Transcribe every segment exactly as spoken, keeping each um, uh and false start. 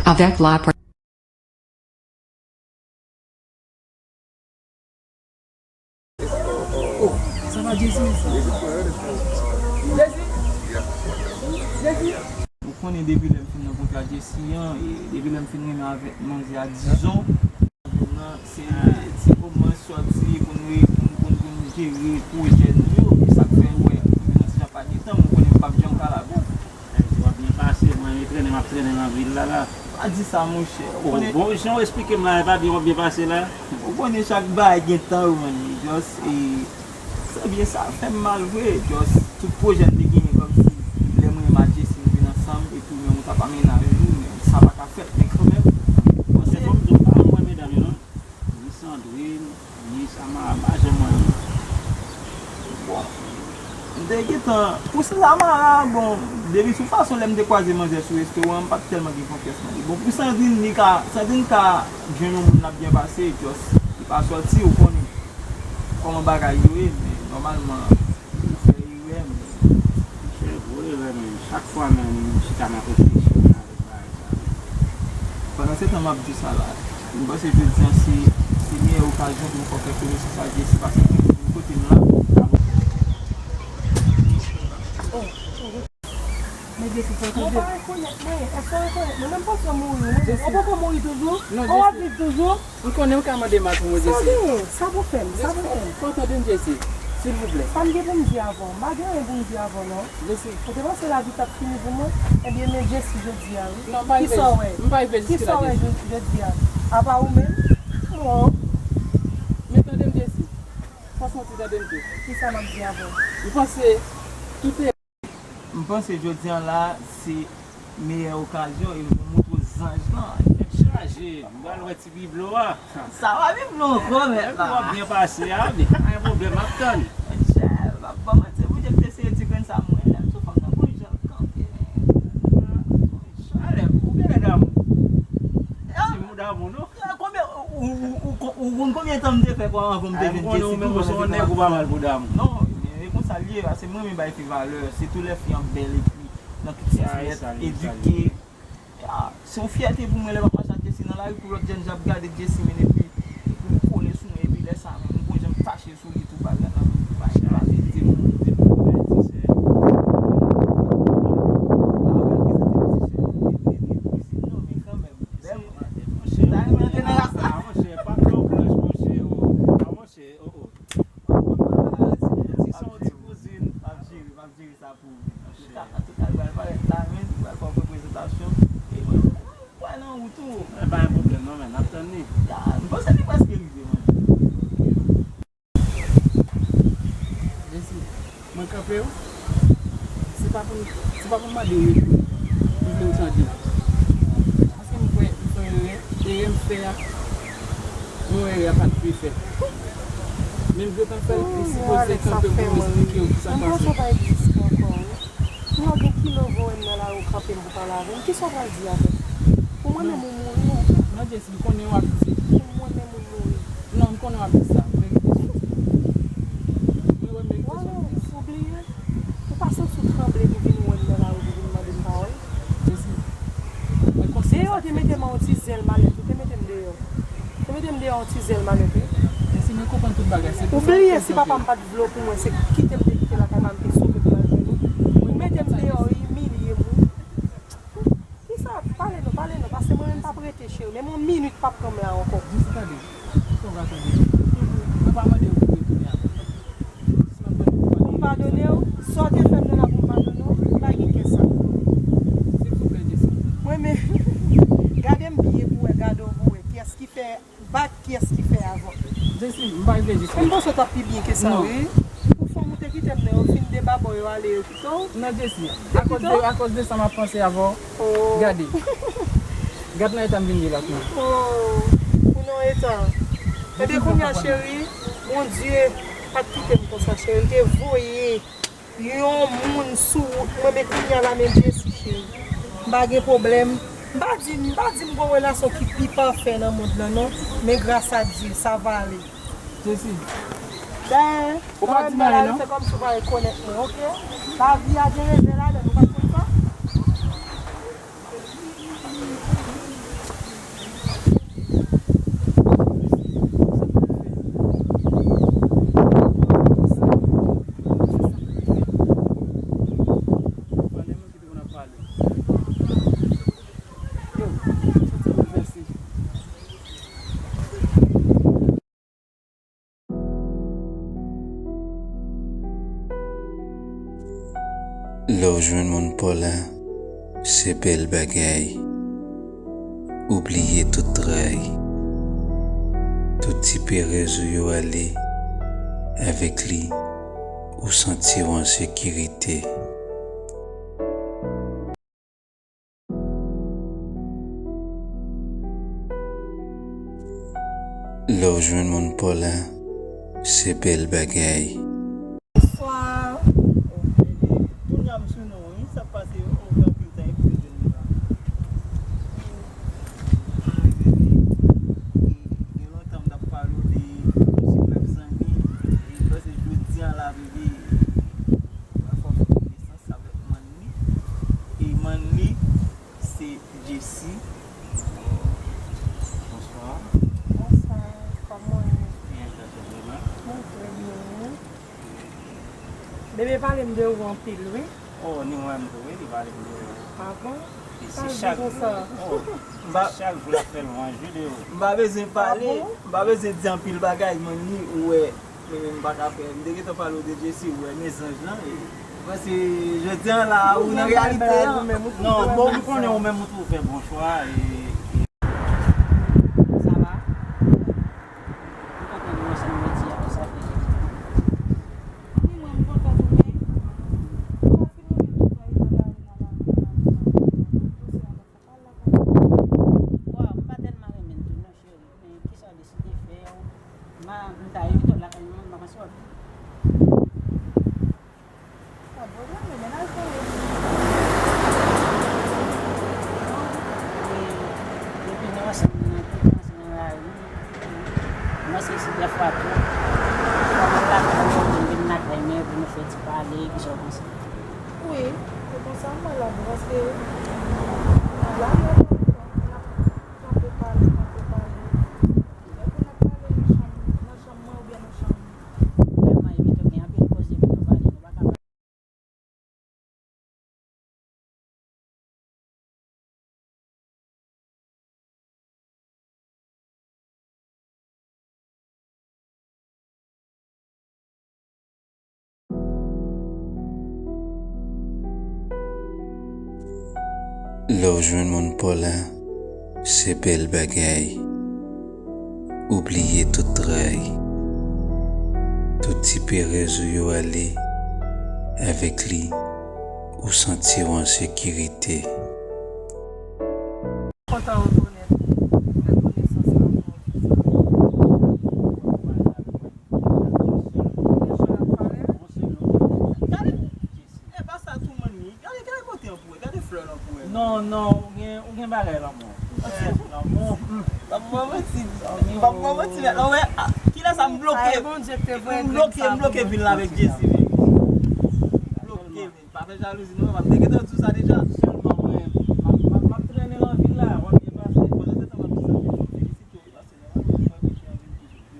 Avec la pr- Oh, sa pa Jessy sa? Jessy? Jessy? Ou konnen depi lè m fin rankontre ak Jessy an, e depi lè m fin renmen avèk manzè a, dizon, nan, se, se kòman sòti pou n re-, pou n, pou n, pou n jere pwojè nou yo, e sa k fè, ou wè, nou menm si jan pa gen tan, mwen konnen m p ap janm ka la avè w. Sa vle di w ap byen pase, mwen menm trennen m ap trennen nan vil la la. Pa di sa, monchè. Ou konnen, bon, jan w esplike m la, e pa byen w ap byen pase la. Ou konnen chak bagay gen tan yo, man. Just, e, se byen sa fè m mal vre. Just, tout pwojè m te genyen kòmsi lè mwen e Matye si nou vin ansanm, epi ou menm ou t ap amenaj ou, men sa pa ka fèt, men kanmenm. Bon, se fò m di w, m pa renmen medam yo, non. Ni Sandrine, ni Samara, m pa janm wè yo. Bon, m te gentan, pou Samara, bon, depi sou fason lè m te kwaze manzè sou restoran, m pa t tèlman gen konfyans nan li. Bon, pou Sandrine, li ka, Sandrine ka jwenn yon moun l ap byen pase, just, li pa sòti, ou konnen kòman bagay yo ye, men nòmalman, ou fè erè, men Monchè, gwo erè, men chak fwa, men m chita m ap reflechi, men avèk bagay sa, men. Pandan se tan m ap di sa la, m panse jodi a se, se meyè okazyon pou m fè konesans ak Jessy, paske mwen kote m la. Men Jessy, fè tande. Mwen pa rekonèt mwen. Èske w rekonèt mwen? Menm panse w mouri, mwen. Jessy. Ou poko mouri toujou? Non, Jessy. Ou ap viv toujou? M konnen w ka mande m a tou, mwen, Jessy. Sa w genyen? Sa pou fè m? Sa pou fè m? Fò w tande m, Jessy, silvouplè. Sa m gen pou m di avè w? M pa gen anyen pou m di avè w, non. Jessy. Ou te panse lavi t ap fini pou mwen? Ebyen, men Jessy jodi a, wi. Non, m pa rive, m pa rive jiske la, Jessy. Kisa w wè jodi a? Apa ou menm? Bon. Men tande m, Jessy. Fò w santi, tande m tou. Kisa m ap di avè w? M panse tout e M panse jodi a la, se meyè okazyon e pou m montre w zanj lan. Tèt chaje, m pral wè ti biblo a. Sa pa biblo ankò, mèt la. Epi w ap byen pase a, men pa gen pwoblèm, m ap tann. Monchè, m ap ba w manti, Bondye m te sere ti grenn sa mwen, lè m sou fanm nan, gon jan l kanpe, men. Alè, ou genlè damou. Ti mou damou, non? Konbyen, ou, ou, ou, ou, ou konn konbyen tan m te fè anvan m te jwenn Jessy tou, pandan se konsa. Non, men, men konsa l ye, paske mwen renmen bay fi valè, sitou lè fi an bèl epi nan tout sans nèt, edike. Ah, se yon fyète pou mwen lè m ap mache ak Jessy nan lari, pou lòt jènjan ap gade Jessy, men epi pou l kole sou mwen, epi lè sa menm, m gon jan m fache sou li tou, bagay la, m fache, m fache, m di, m di, m di, non, men kanmenm. Monchè, monchè, pa fè w blanch, monchè, oh. Ah, monchè, oh, oh. Ti son ti kouzin. M ap jere, m ap jere sa pou ou. Antouka, antouka, li pral parèt la, men, li pral fè yon prezentasyon. E mwen, mwen nan wout ou. Eh, pa gen pwoblèm, non, men, n ap tann li. Ya, m panse li prèske rive, man. Jessy, mwen kanpe w. Se pa pou m, se pa pou m mande w retounen. M vle w tande. Paske m kwè m fè yon erè. Erè m fè a, yon erè a pa t dwe fèt. Men m gentan fè l, m sipoze kanpe w pou m esplike w kisa k pase. M panse w pa egziste ankò, wi. Yon gen kilo voye m nan lari, w kanpe m pou pale avè m. Kisa w pral di avè m? Pou mwen menm ou mouri, non? Non, Jessy, m konnen w ap di. Pou mwen menm ou mouri. Non, m konnen w ap di sa. M merite soti. Men wè, m merite soti. Ou bliye? Ou pa santi w tranble pou vin wè m nan lari, pou vin mande m pawòl? Jessy, mwen konsyan sa. Deyò te mete m an yon ti zèl malèt, ou te mete m deyò. Te mete m deyò yon ti zèl malèt, wi. Jessy, mwen konprann tout bagay, se pou sa m fè w kanpe. Ou bliye si papa m pa t vle w pou mwen, se kite m te kite lakay pa m te sove pou m al jwenn ou. Ou mete m deyò, imilye m, wi. Kisa? Pale non, pale non, paske mwen menm p ap rete, cheri. Menm yon minit p ap pran m la ankò. Jessy, tande. Kisa w pral tande? Mwen pa mande w pou retounen avè m. Jis m ap mande w pou padone m. Pou m padone w? Sa w te fè m nan la pou m padone w? M pa gen kè sa. Silvouplè, Jessy. Mwen menm, gade m byen pou wè, gade w pou wè. Kiyès ki fè bak, kiyès ki fè avan? Jessy, m pa rive jis la. M panse w t ap pi byen ke sa, wi. Pou fanm ou te kite m nan, yo fin debabò, yo ale, yo kite w. Non, Jessy, akoz de, akoz de sa m ap panse avè w. Oh. Gade. Gad nan eta m vin ye la kounye a. Oh, ou nan eta. Ebyen, kounye a, cheri, Bondye pa t kite m konsa, cheri. L te voye yon moun sou wout mwen, men kounye a la, men Jessy, cheri. M pa gen pwoblèm. M pa di, m pa di m gon relasyon ki pi pafè nan mond lan, non. Men gras a Dye, sa va ale. Jessy. Ben, ou pa di m anyen, non? Se kòmsi ou pa rekonèt mwen, oke? Lavi a gen revè ladan l, ou pa t konn sa? Lè w jwenn moun pa w la, se bèl bagay. Ou bliye tout tray. Tout ti perèz ou yo ale. Avèk li, ou santi w an sekirite. Lè w jwenn moun pa w la, se bèl bagay. Bonswa. Kounye a m sou non, wi, sa k pase yo, ou fè anpil tan epi yo jwenn mwen la. Ay, bebe. Gen lontan m t ap pale w de yon ti pèp zanmi, e m panse jodi a la, bebe, mwen fè w fè konesans avèk manmi. E manmi, se Jessie. Bonswa. Bonswa, kòman w ye? Byen, trè byen, mwen. Mwen trè byen, wi. Bebe pale m de ou anpil, wi. Oh, ni mwen menm tou, wi, li pale m de ou. Ah bon? E sa l di konsa? Oh, m pa, se chak jou l ap fè lwanj, wi, de ou. M pa bezwen pale, ah bon? M pa bezwen di anpil bagay, manmi, ou wè. Mwen menm m pa ka fè. M te gentan pale w de Jessie, ou wè, men zanj lan. E, mwen se jodi a la, ou nan reyalite an. Non, bon, m konnen ou menm ou tou fè bon chwa. E, e. Sa va? M kontan nou ansanm jodi a, sa fè. Ni mwen, m kontan tou, men m pa fin renmen tout bagay nan lari la, la, la, la, la. Waw, m pa tèlman renmen l tou non, cheri. Men kisa w deside fè, m a, m ta envite w lakay mwen, m pa panse w ap vini. Pa pwoblèm, e mennaj mwen ye. Wi, depi nou ansanm, nou tout ansanm nan lari. Mwen se si dèfwa tou, kòman w ta fè pou vin lakay mwen, pou nou fè ti pale, kisa w panse? Wi, se konsa m wè l ap bon, paske nan lari an, n ap kanpe pale, kanpe pale. Depi n ap pale nan chanm, nan chanm mwen oubyen nan chanm ou, tèlman evite w gen anpil koze pou nou pale, nou pa ka pale. Lè w jwenn moun pa w la, se bèl bagay. Ou bliye tout tray. Tout ti perèz ou yo ale. Avèk li, ou santi w an sekirite. Kontan retounen pou fè konesans avè w. Gade, e pa sa tou, manmi. Gade, gade kote an pou wè, gade flè lan pou wè. Non, non, ou gen, ou gen bagay lan mwen. Lanmou. M ap ba w manti. M ap ba w manti, men, non, wè, a, kilè sa m bloke. Ay, Bondye k te voye grenn sa pou mwen. M bloke, m bloke vin la avèk Jessie, men. Bloke, men. Pa fè jalouzi, non, m ap te gentan di w sa deja. Sèlman, mwen, m ap, m ap, m ap trennen nan vil la, w ap byen pase. Pandan se tan, m ap di sa, men fò m felisite w, wi, paske nòmalman, mwen, mwen, mwen,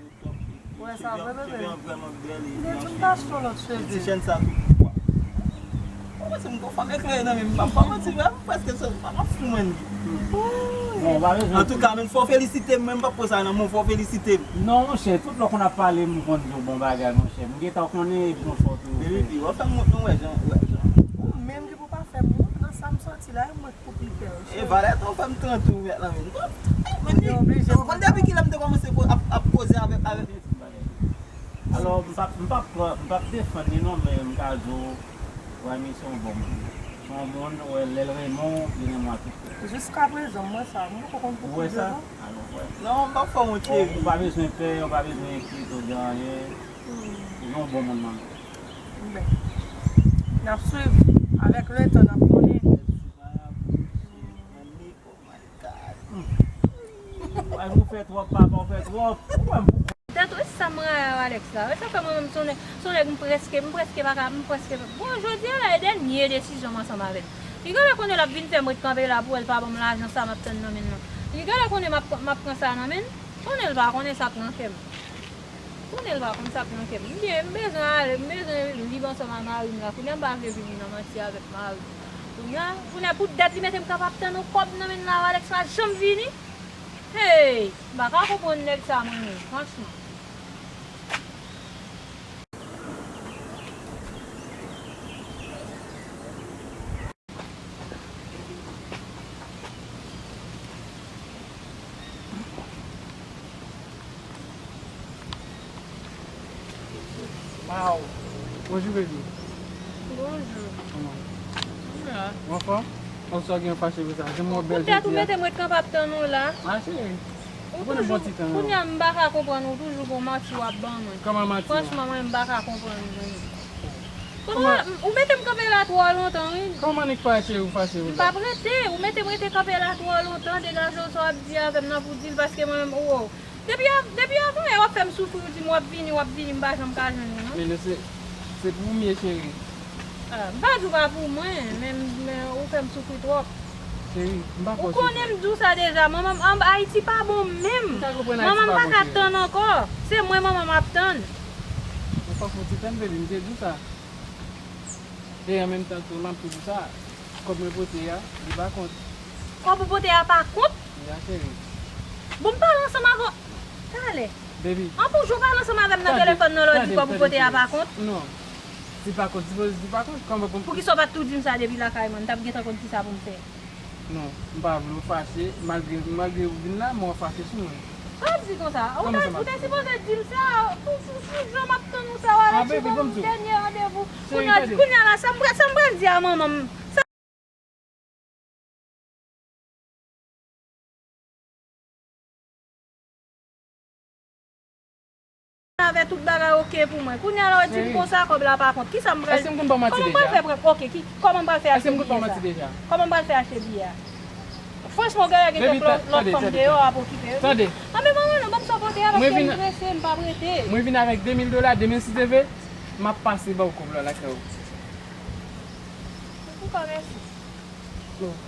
mwen, Ou wè sa vre, bebe? Cheve an vrèman bèl e blanch. Li di m ta achte yon lòt cheve. Ti chèn sa tou. Ou panse m gon fanm eklere nan men m, m ap pa manti vre, m prèske sou, m ap fou, man. Bon, ou pa bezwen. Antouka, men, fò w felisite m, mwen, m p ap pran sa nan men w, fò w felisite m. Non, monchè, tout lè w konn ap pale, m konn di w bon bagay, monchè. M gentan konnen e bon sa w toujou fè. Baby, w ap fè m wont, non, wè, jan, wè, jan. Ou menm ki pou pa fè m wont, nan sa m sòti la, e mwen k pou pipè w, cheri. E valè tan w fè m trant ou mèt nan men m. Ou oblije. Ou konn depi kilè m te kòmanse ko-, ap, ap koze avèk, avèk Alò, m p ap, m p ap pran, m p ap defann li non, men m ka di w, Remy se yon bon moun. Se yon moun, ou wè, lè l renmen w, li renmen w ak tout kè. Jiskaprezan, m wè sa, m poko konn pou koup de van. Ou wè sa? Alò, w wè. Non, m p ap fè w wont, cheri. Ou pa bezwen pè, ou pa bezwen enkyete w de anyen. Hmm. Ou se yon bon moun, manmi. Ben, n ap swiv. Avèk letan, n ap konnen. Ay, ou fè twòp, papa, ou fè twòp. Ou wè m pou tèt ou, e sa m rayi a Alex la. E sa fè mwen menm, se yon nèg, se yon nèg m prèske, m prèske pa ka, m prèske, bon, jodi a la, e dènye desizyon m ansanm avè l. Li genlè konnen l ap vin fè m ret kanpe la pou wè l pa ban m lajan sa m ap tann nan men l lan. Li genlè konnen m ap, m ap pran sa nan men l. Konnen l pa konnen sa k nan kè m. Konnen l pa konn sa k nan kè m. M byen, m bezwen ale, m bezwen lib ansanm a mari m la. Kounye a m pa vle vini nan manti avèk mari m. Kounye a, kounye a pou dèt li mete m kapab tann yon kòb nan men l la, Alex pa janm vini. Hey! M pa ka konprann nèg sa mwen menm, franchman. Aw. Bonjou, baby. Bonjou. Kòman? M la. Ou anfòm? Ou sa gen fache konsa? Janm wè bèl jodi a. Poutèt ou mete m ret kanpe ap tann ou la. A, cheri. Ou konnen bon ti tan. Kounye a m pa ka konprann ou, toujou gon manti w ap ban mwen. Kòman manti? Franchman, mwen, m pa ka konprann ou menm. Kòman, ou mete m kanpe la twò lontan, wi. Kòman nèg fache, ou fache, ou la? M p ap rete, ou mete m rete kanpe la twò lontan, degaje w sa w ap di avè m nan pou di l, paske mwen menm, o, o. Depi a, depi avan yè w ap fè m soufri, ou di m w ap vini, w ap vini, m pa janm ka jwenn ou, non. Men nou se, se pou m ye, cheri. A, m pa di w pa pou mwen, men, men ou fè m soufri twòp. Cheri, m pa fè w soufri. Ou konnen m di w sa deja, manman m, ann, Ayiti pa bon menm. M ka konprann Ayiti pa bon, cheri. Manman m pa ka tann ankò. Se mwen manman m ap tann. Ou pa fè w ti tann, baby, m te di w sa. E an menm tan tou, m ap toujou sa. Kòb mwen pote a, li pa kont. Kòb ou pote a pa kont? Ya, cheri. Bon, m pale ansanm avè w. Talè. Baby. An pou jou pale ansanm avè m nan telefòn nan lè w di kòb ou pote a pa kont? Non. Di pa kont, sipoze di pa kont. Kòman pou m... Poukisa w pa t tou di m sa depi lakay mwen? M t ap gentan konn kisa pou m fè. Non, m pa vle w fache, malgre, malgre ou vin la, men w fache sou mwen. Sa w ap di konsa? Ou te, ou te sipoze di m sa, pou, pou, pou jan m ap tann ou sa, w ale tchibon dènye randevou. Kounye a, kounye a la, sa m pral, sa m pral di a manman m? Avè tout bagay oke pou mwen. Kounye a la, w di m konsa, kòb la pa kont. Kisa m pral, kòman m pral fè pran, oke, ki, kòman m pral fè achte biyè sa? Kòman m pral fè achte biyè a? Franchman, w genlè gen kèk lòt, lòt fanm deyò ap okipe yo. Tande. Anben, manman, non, ban m sa w pote a, paske m prese, m p ap rete. Mwen vin avèk de mil dola, demen si Dye vle, m ap pase ba w kòb la lakay ou. Ou ka resi.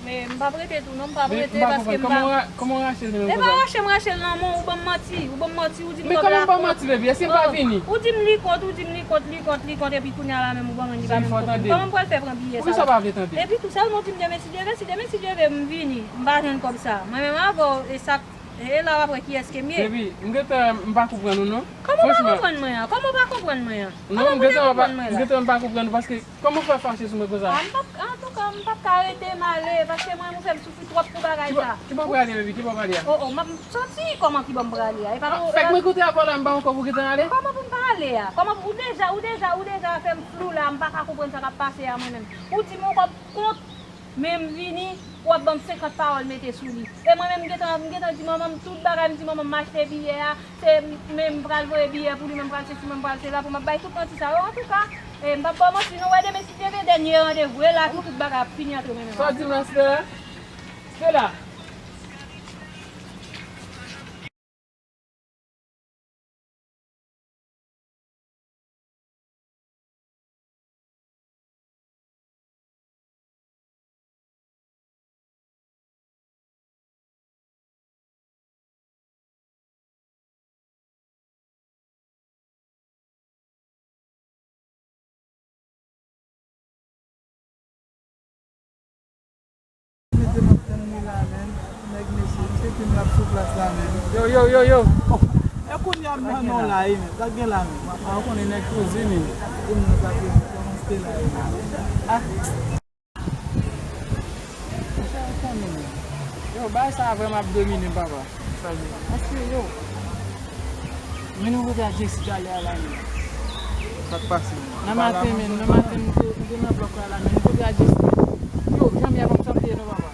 Men m p ap rete tou non, m p ap rete paske m pa... Kòman w rache l menm konsa? E pa rache m rache l nan men w, ou ban m manti, ou ban m manti, ou di m kòb la kont. Men kòman m ban w manti, baby? Èske m pa vini? Ou di m li kont, ou di m li kont, li kont, li kont, epi kounye a la menm ou ban mwen li pa menm kont. Kòman m pral fè pran biyè sa la? Poukisa w pa vle tande? Epi tou sèlman w di m demen si Dye vle, si demen si Dye vle m vini, m pa jwenn kòb sa. Mwen menm avè w, e sa k E la w ap wè kiyès ke m ye. Baby, m gentan, m pa konprann ou non. Kòman w pa konprann mwen an? Kòman w pa konprann mwen an? Non, m gentan, m pa konprann ou paske kòman w fè fache sou mwen konsa? A, m p ap, antouka, m p ap ka rete, m ale, paske mwen, ou fè m soufri twòp pou bagay sa. Ki bò w prale, baby? Ki bò w prale a? O, o, m ap soti, kòman ki bò m prale a? E pa... Fèk mwen kote a pa la, m ba w kòb ou gentan ale? Kòman pou m pa ale a? Kòman pou, ou deja, ou deja, ou deja fè m flou la, m pa ka konprann sa k ap pase a mwen menm. Ou di m yon kòb kont, men m vini, w ap ban m senkant pawòl mete sou li. E mwen menm, m gentan, m gentan di manman m tout bagay, m di manman m achte biyè a, se men m pral voye biyè pou li, men m pral sesi, men m pral sela, pou m ap bay tout manti sa yo. Antouka, e, m p ap ba w manti non, w wè demen si Dye vle, dènye randevou, e la ki tout bagay ap fini antre men nou. Sa w di m la, Stella? Stella! Mete m ap tann li la menm, nèg mesye, m te di m l ap sou plas la menm. Yo, yo, yo, yo. E kounye a m nan non la, wi, men sa k gen la menm. A, ou konnen nèg koze, men. Kounye a sa k gen, kòmanse la, wi. A. Monchè, ou konnen, men. Yo, bagay sa a vrèman ap domine m, papa. Sa vle di? Paske, yo, men nou kote a Jesi talè a la, men. Sa k pase? Nan maten, men, nan maten, m te, m te nan blòk la, la, men nou kote a Jesi. Yo, janm ya konn sa m te ye non, papa.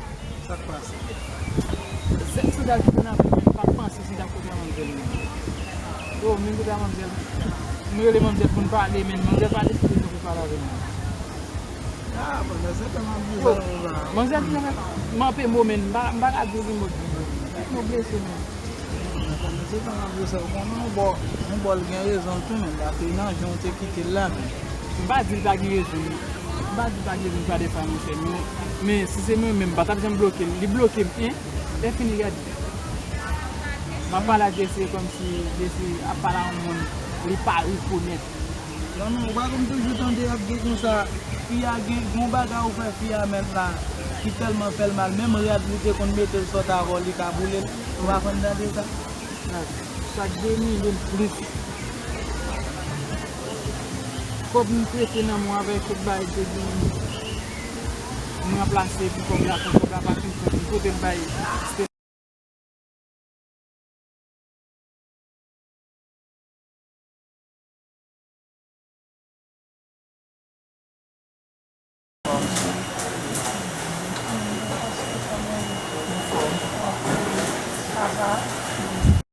Sa k pase? Zèk sandal ki te nan pye m, men m pa t panse se ta kote a manmzèl, men. Yo, men kote a manmzèl. M rele manmzèl pou n pale, men manmzèl pa deside pou l pale avè m. Ah, pandan se tan m ap di sa, manzè ki nan men m anpe mo, men m pa, m pa ka di w ki mo di. Kèk mo blese, men. Pandan se tan m ap di sa, ou konnen yon bò, yon bò l gen rezon l tou, men la te nan jan w te kite l la, men. M pa di l pa gen rezon, men. M pa di l pa gen rezon, sa defwa, monchè, men, men si se mwen menm, m pa t ap janm bloke l. Li bloke m, en? Lè fini, gade. M ap pale ak Jesi, e kòmsi Jesi ap pale a yon moun li pa rekonèt. Lanmou, ou pa konn toujou tande y ap di konsa, fi a gen, gen yon bagay ou fè fi a mèt la, ki tèlman fè l mal, menm rad li te konn mete l sot avè w, li ka boule l. Ou pa konn tande sa? Gad, sa k domine m plis. Kòb m prese nan men w avèk tout bagay k te gen, m ranplase pou kòb la, pou kòb la pa fin fèt, m pote l bay.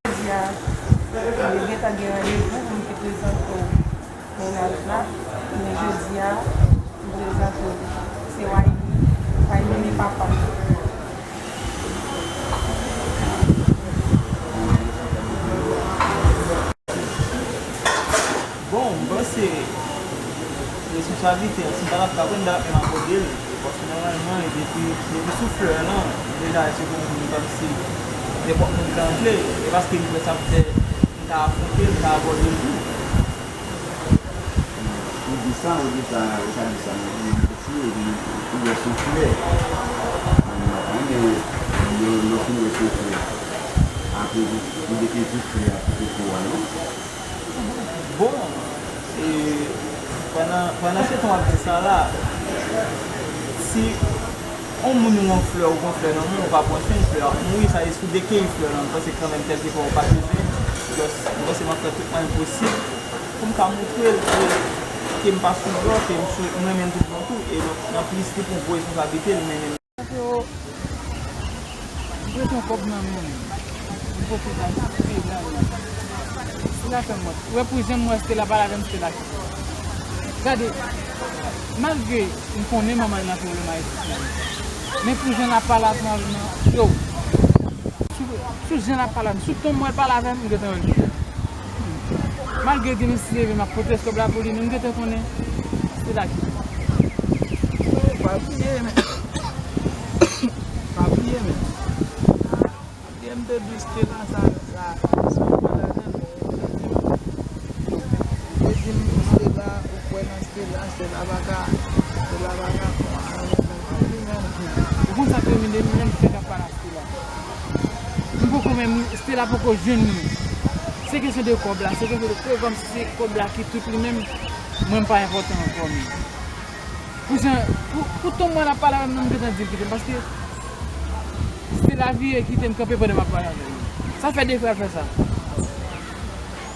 Jodi a, mwen gentan gen randevou pou m te prezante w mennaj la, men jodi a, m prezante w, se Wayne, Wayne e papa m. Bon, m panse responsablite an, si m pa t ap ka pran, m ta t ap menm abòde l. Paske nòmalman, depi, depi sou flè lan, m deja wè se pou moun kòmsi nenpòt moun ka antre. E paske m kwè sa ap fè m ka afwonte l, m ka abòde l tou. Ou di sa, ou di sa, ou ka di sa, men ou di si, epi ou wè se yon flè. Mwen pa renmen lè, lè w fin wè se yon flè. Apre, ou, ou dekri tout flè a pou koko a, non? Bon, e, pandan, pandan se tan w ap di sa la, si yon moun yon flè, ou pran flè nan men, ou pa pran swen, flè a ap mouri, sa e sou dekeyi flè lan, m panse kanmenm kèlkefwa ou pa bezwen, just, m panse m ap fè tout mwayen posib pou m ka montre l ke, ke m pa sou blòf, e m sou, m renmen l toutbontou, e donk, nan plis, li pran gwo responsablite, li mennen. Yo, m prete yon kòb nan men w. M poko ka espere la, yo. Stella fè m wont. Ou wè pou jan m wè Stella pale avè m, Stella ki. Gade, malgre m konnen manman l nan pwoblèm a espri, men pou jan l ap pale avè m nan, yo. Sou, sou jan l ap pale avè m, sou ton m wè l pale avè m, m gentan wè l. Malgre Denis leve, m ap pote kòb la pou li, men m gentan konnen se la ki. Pa bliye, men. Pa bliye, men. Gen m te di w Stella sa, sa, sa, sa, te di m Stella, ou kwè nan Stella, Stella pa ka, Stella pa ka fè anyen nan vi li menm. Ou konn sa k rive m, m menm fèk ap pale a Stella. M poko menm, Stella poko jwenn mwen. Se kesyon de kòb la, se kesyon de kòb, kòmsi se kòb la ki tout li menm, mwen m pa enpòtan ankò menm. Pou jan, pou, pou ton mwen l ap pale avè m nan, m gentan di l kite m, paske Stella vire kite m kanpe pandan m ap pale avè l. Sa fè de fwa l fè sa.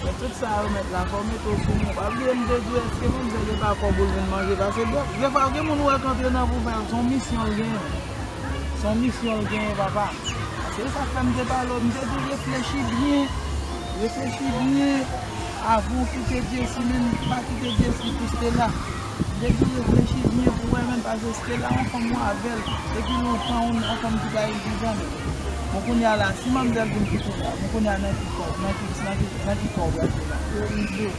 Men tout sa yo mèt la, fò w mete w sou mwen. Pa bliye m te di w, èske manmzèl yo pa kòb ou l vin manje? Paske de, defwa gen moun ou wè k antre nan pouvwa, se yon misyon l genyen. Se yon misyon l genyen, papa. Se sa k fè m te pale w, m te di w reflechi byen. Reflechi byen avan w kite Jessy, men pa kite Jessy pou Stella. M te di w reflechi byen pou wè, men paske Stella yon fanm ou avè l depi lontan, yon, yon fanm ki pa egzizan. Bon, kounye a la, si manmzèl vin kite w la, bon, kounye a nan ki kòb, nan ki, nan ki, nan ki kòb w ap ye la? Yo, m di w,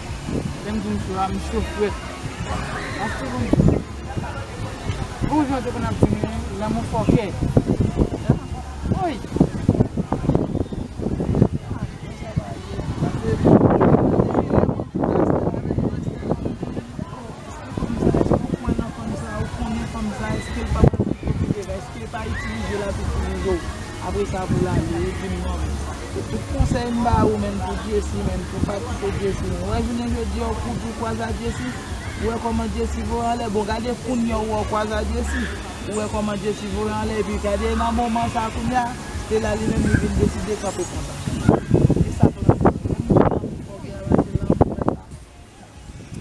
lè m di w m cho a, m cho frèt. Paske bon, bon jan w te konn ap di m, lanmou fòkè. Woy! Fanm sa, èske w kwè nan fanm sa? Ou konnen fanm sa, èske l pa pral kite w kite, èske l pa itilize l ap itilize w? Apre sa pou l ale, ou di m non, men. Se tout konsèy m ba ou, men, pou Jessy, men, pou pa kite Jessy, men. Ou wè jounen jodi a, ou kouri ou kwaze a Jessy, ou wè kòman Jessy voye anlè. Bon, gade kounye a ou wè ou kwaze a Jessy, ou wè kòman Jessy voye anlè, epi gade nan moman sa a kounye a, Stella li menm li vin deside kanpe konsa. E sa k lanmou. Menm jan lanmou fòkè a, se lanmou mèt la.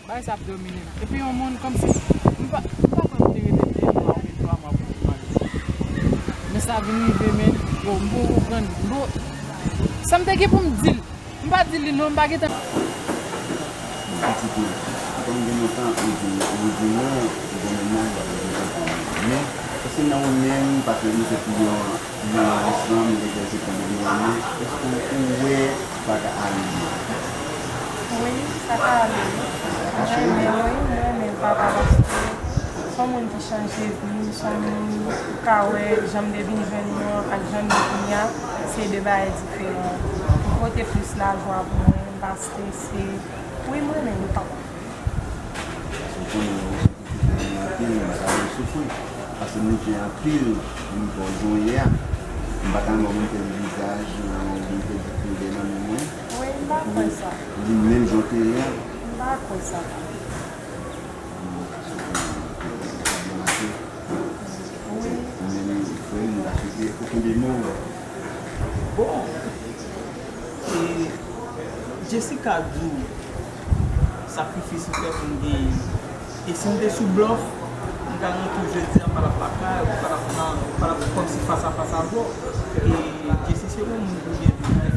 Bagay sa ap domine m. Epi yon moun kòmsi, m pa, m pa kwè m te rete de mwa oubyen twa mwa pou m mande. Men sa vin rive, men, bon, m poko konprann. Bon, sa m te gen pou m di l, m pa di li non, m pa gentan. Yon pitit ou, ou konn gen lontan ou di, ou di non, ou gen mennaj, w ap rete tankou men, èske nan ou menm, paske nou se pi yon, pi yon alis lan, m te kwè se pou nou, men èske ou, ou wè sa ka ale byen? Wi, sa ka ale, wi. M renmen l, wi, m renmen l, papa, paske s on moun ki chanje vi m, s on moun ou ka wè jan m te vin jwenn nou an ak jan m ye kounye a, se de bagay diferan. Ou pote plis lajwa pou mwen, m pa strese. Wi, m renmen l, papa. Paske w konnen lè w soti sou moun anpil, m pa ta vle w soufri. Paske nou te anpil, m pa w jan w ye a. M pa ta renmen w vin pèdi vizaj ou, vin pèdi koulè nan men mwen. Wi, m pa kwè sa. Vin menm jan w te ye a. M pa kwè sa. Bon, m swete w byen mache. Wi. Ou menm, frè m, m ta swete ou kenbe men w. Bon. E Jessica di w sakrifis ou fè pou m genyen. E si m te sou blòf, m garanti w jodi a m pa t ap lakay ou, m pa t ap nan, m pa t ap kòmsi fas a fas avè w. E Jessy se yon moun pou byen viv nan, e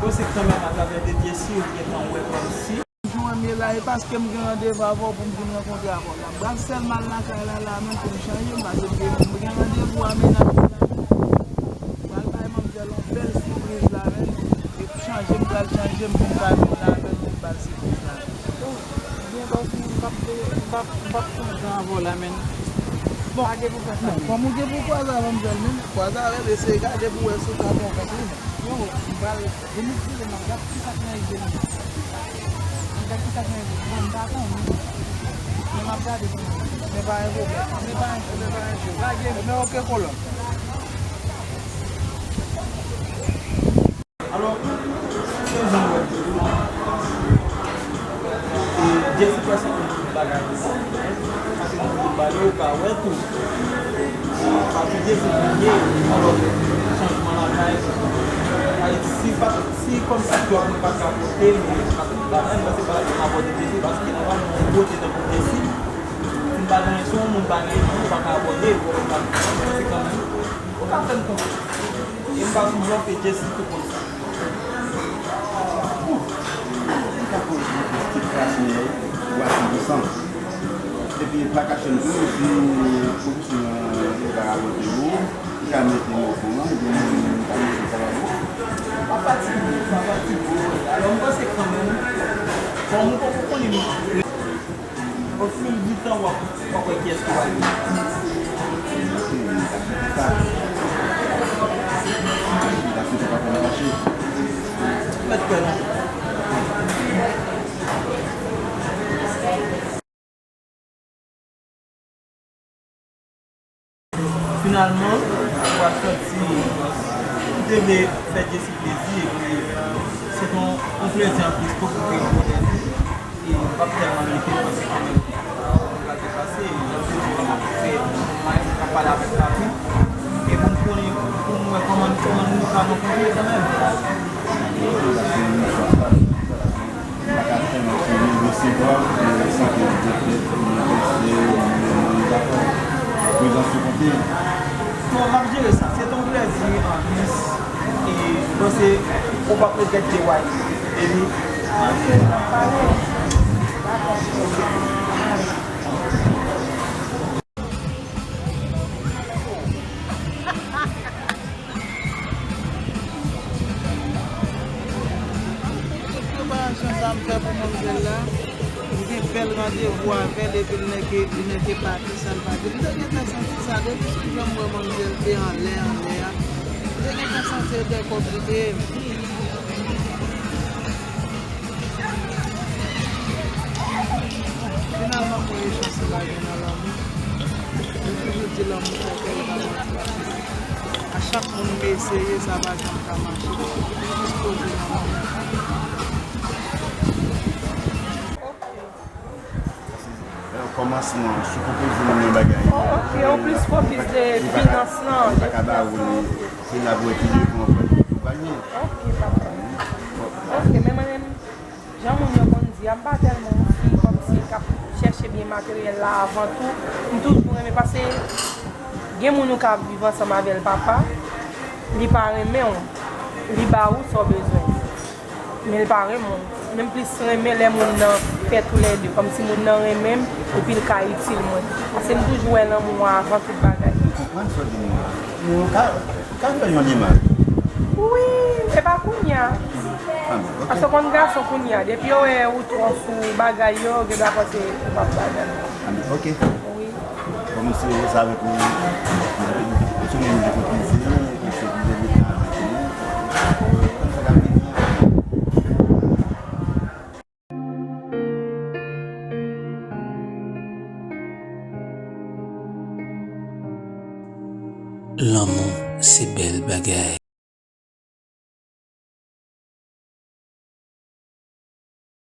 Bon, se kanmenm atravè de Jessy ou gentan wè kòmsi. Jou an m ye la, e paske m gen randevou avè w pou m vin rankontre avè w la. M pral sèlman al lakay la, la menm pou m chanje, m pase m gen, m gen randevou a mennaj la menm. M pral bay manmzèl yon bèl sipriz la menm. E pou chanje, m pral chanje, m vin pa vin la menm pou m ba l sipriz la menm. Byen, bòs mwen, m p ap, m p ap, m p ap pran tan avè w la, men. Bon, pa gen pou fè sa, non, men. Kòm ou gen pou kwaze avè m sèl, men, kwaze avè l, eseye gade pou wè si w ka konvenk li, men. Yo, m pral, vin m file, m ap gade ki sa k nan je li. M ap gade ki sa k nan je li. Bon, m pa konnen. Men m ap gade pou mwen. Men pa gen pwoblèm. Men pa gen, men pa gen je. Lage, men oke, kolòn. Alò, se jan w wè tou. E Jessy prèske konn tout bagay. Paske nan tout bagay, ou ka wè tou. Pati Jessy vin ye, alò, chanjman lakay. Ay, si pa, si kòmsi djòb mwen pa t ka pote, mwen pa t ka pote, mwen se pa t ka pote Jessy, paske nòmalman, yon bote tankou Jessy, si m pa gen, si yon moun pa gen, ou pa ka abòne, ou pa, se kanmenm, ou ka fè m konfyans. E m pa sou blòfe, Jessy tou konn sa. Ou ka poze yon ti krache ou a san pou san. Epi pa kache m tou, si pwofesyon an li pa rapòte pou ou, ou ka mete m okouran, epi m ka mete sa ba ou. Pa fatige, pa fatige. Alò, m panse kanmenm, kòm ou poko konnen, o fil di tan, w ap, w ap wè kiyès ki va vini. Mèt kwè non. Finalman, ou ap santi ou te vle fè Jessy plezi, epi se t on, on plezi anplis tou pou te konnen li. E m p ap tèlman rete, paske kanmenm, sa pral te pase, jan m te di w, m ap fè may, m ap pale avèk papi. E pou m konnen, pou m wè kòman, kòman nou ka rankontre kanmenm. Sa se yon istwa. M pa ka tèlman konnen resevwa, men Bon, m ap jere sa. Se te yon plèzi anplis. E m panse ou p ap regrèt te wè li. Epi, Yo pa jan sa m fè pou manmzèl la. M gen bèl randevou avè l epi l nèke, li nèke pati san l pa di. M te gentan santi sa depi sou jan m wè manmzèl te anlè, anlè a. M te gentan santi l te konplike. Finalman, mwen e chans la gen nan lanmou. Yo toujou di lanmou fè kè yo pa manti. A chak moun m eseye, sa pa janm ka mache. Jis kote nan lanmou. Kòmansman, si w poko di moun yon bagay, oh, ok, ou plis fokis de finans lan, li pa ka ba ou li, se la pou wè ki devan ou pral ye. Ok, papa. Ok, men mwen menm, jan moun yo konn di a, m pa tèlman yon fi kòmsi k ap chèche byen materyèl la avan tou. M toujou renmen, paske gen moun ou ka viv ansanm avè l, papa, li pa renmen w, li ba ou sa w bezwen. Men l pa renmen w. Men m plis renmen lè moun nan fè toulède. Kòmsi moun nan renmen m, epi l ka itil mwen. Paske m toujou wè lanmou an avan tout bagay. M konprann sa w di m nan. Men ou ka, ou ka fè yon demach. Wi, e pa kounye a. Ah, bon, ok. Paske w konn gason kounye a, depi yo wè ou twò sou bagay yo, yo gen dwa panse ou p ap bagay. Ah, bon, ok. Wi. Kòm se, se avèk ou, se menm ki te plize, ki se plize de tan avèk ou. Kòm sa k ap vini an. Lanmou se bèl bagay.